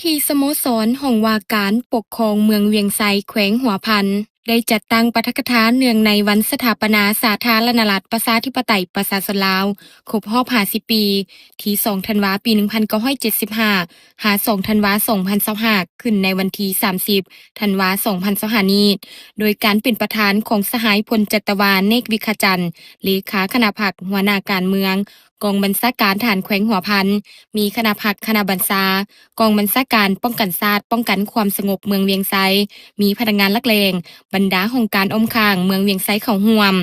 ທີ່ສະໂມສອນຫ້ອງວ່າການປົກຄອງເມືອງວຽງໄຊ ແຂວງຫົວພັນ ໄດ້ຈັດຕັ້ງປາຖະກະຖາເນື່ອງໃນວັນສະຖາປະນາສາທາລະນະລັດ ປະຊາທິປະໄຕ ປະຊາຊົນລາວ ຄົບຮອບຫ້າສິບປີ ທີສອງທັນວາ ປີໜຶ່ງພັນເກົ້າຮ້ອຍເຈັດສິບຫ້າ ຫາສອງທັນວາ ສອງພັນຊາວຫ້າ ຂຶ້ນໃນວັນທີສາມສິບທັນວາ ສອງພັນຊາວຫ້ານີ້ ໂດຍການເປັນປະທານຂອງສະຫາຍ ພົນຈັດຕະວາ ເນກວິຂະຈັນ ເລຂາຄະນະພັກ ຫົວໜ້າການເມືອງ ກອງບັນຊາການທະຫານແຂວງຫົວພັນ, ມີຄະນະພັກຄະນະບັນຊາ, ກອງບັນຊາການປ້ອງກັນຊາດ, ປ້ອງກັນຄວາມສະຫງົບເມືອງວຽງໄຊ, ມີພະນັກງານຫຼັກແຫຼ່ງ, ບັນດາຫ້ອງການອ້ອມຂ້າງເມືອງວຽງໄຊເຂົ້າຮ່ວມ.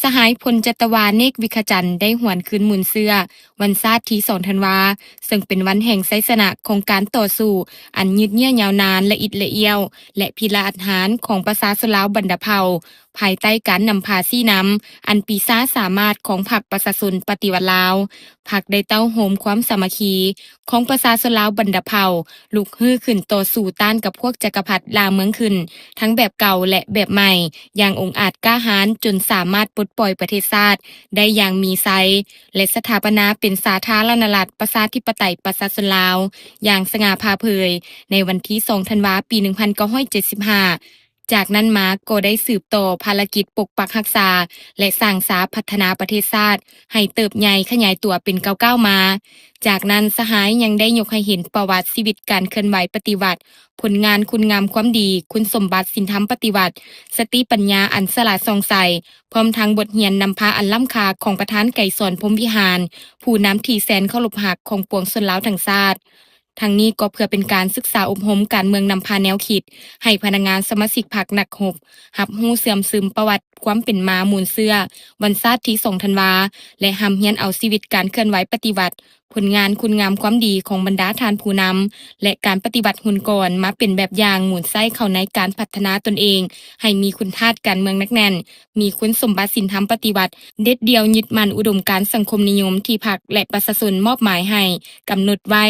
ສະຫາຍ ພົນຈັດຕະວາ ເນກວິຂະຈັນ ໄດ້ຫວນຄືນມູນເຊື້ອວັນຊາດທີສອງທັນວາ ເຊິ່ງເປັນວັນແຫ່ງໄຊຊະນະຂອງການຕໍ່ສູ້ອັນຍືດເຍື້ອຍາວນານ ລະອິດລະອ້ຽວ ແລະ ພິລະອາດຫານຂອງປະຊາຊົນລາວບັນດາເຜົ່າ ພາຍໃຕ້ການນຳພາຊີ້ນຳອັນປີຊາສາມາດຂອງພັກປະຊາຊົນປະຕິວັດລາວ. ພັກໄດ້ເຕົ້າໂຮມຄວາມສາມັກຄີຂອງປະຊາຊົນລາວບັນດາເຜົ່າ ລຸກຮືຂຶ້ນຕໍ່ສູ້ຕ້ານກັບພວກຈັກກະພັດລ່າເມືອງຂຶ້ນ ທັງແບບເກົ່າ ແລະ ແບບໃໝ່ ຢ່າງອົງອາດກ້າຫານ ຈົນສາມາດປົດປ່ອຍປະເທດຊາດໄດ້ຢ່າງມີໄຊ ແລະ ສະຖາປະນາເປັນສາທາລະນະລັດ ປະຊາທິປະໄຕ ປະຊາຊົນລາວ ຢ່າງສະຫງ່າຜ່າເຜີຍ ໃນວັນທີສອງທັນວາ ປີໜຶ່ງພັນເກົ້າຮ້ອຍເຈັດສິບຫ້າ. ຈາກນັ້ນມາກໍໄດ້ສືບຕໍ່ພາລະກິດປົກປັກຮັກສາ ແລະ ສ້າງສາພັດທະນາປະເທດຊາດໃຫ້ເຕີບໃຫຍ່ຂະຫຍາຍຕົວເປັນກ້າວໆມາ. ຈາກນັ້ນສະຫາຍຍັງໄດ້ຍົກໃຫ້ເຫັນປະຫວັດຊີວິດການເຄື່ອນໄຫວປະຕິວັດ, ຜົນງານຄຸນງາມຄວາມດີ, ຄຸນສົມບັດສິນທຳປະຕິວັດ, ສະຕິປັນຍາອັນສະຫຼາດສ່ອງໃສ, ພ້ອມທັງບົດຮຽນນຳພາອັນລ້ຳຄ່າຂອງປະທານໄກສອນ ພົມວິຫານ, ຜູ້ນຳທີ່ແສນເຄົາລົບຮັກຂອງປວງຊົນລາວທັງຊາດ. ທັງນີ້ກໍເພື່ອເປັນການສຶກສາອົບຮົມການເມືອງນຳພາແນວຄິດ ໃຫ້ພະນັກງານສະມາຊິກພັກນັກຮົບ ຮັບຮູ້ເຊື່ອມຊຶມປະຫວັດຄວາມເປັນມາມູນເຊື້ອວັນຊາດທີສອງທັນວາ ແລະ ຮ່ຳຮຽນເອົາຊີວິດການເຄື່ອນໄຫວປະຕິວັດ, ຜົນງານຄຸນງາມຄວາມດີຂອງບັນດາທ່ານຜູ້ນຳ ແລະ ການປະຕິວັດຮຸ່ນກ່ອນ ມາເປັນແບບຢ່າງໝູນໃຊ້ເຂົ້າໃນການພັດທະນາຕົນເອງໃຫ້ມີຄຸນທາດການເມືອງໜັກແໜ້ນ, ມີຄຸນສົມບັດສິນທຳປະຕິວັດ, ເດັດດ່ຽວຍຶດໝັ້ນອຸດົມການສັງຄົມນິຍົມທີ່ພັກ ແລະ ປະຊາຊົນມອບໝາຍໃຫ້ກຳນົດໄວ້,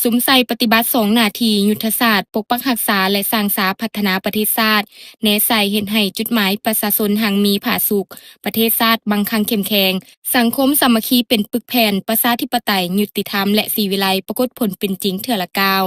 ສຸມໃສ່ປະຕິບັດສອງໜ້າທີ່ຍຸດທະສາດ ປົກປັກຮັກສາ ແລະ ສ້າງສາພັດທະນາປະເທດຊາດ, ແນໃສ່ເຮັດໃຫ້ຈຸດໝາຍປະຊາຊົນຮັ່ງມີຜາສຸກ, ປະເທດຊາດບາງຄັ້ງເຂັ້ມແຂງ, ສັງຄົມສາມັກຄີເປັນປຶກແຜ່ນ, ປະຊາທິປະໄຕ, ຍຸຕິທຳ ແລະ ສີວິໄລ ປາກົດຜົນເປັນຈິງເທື່ອລະກ້າວ.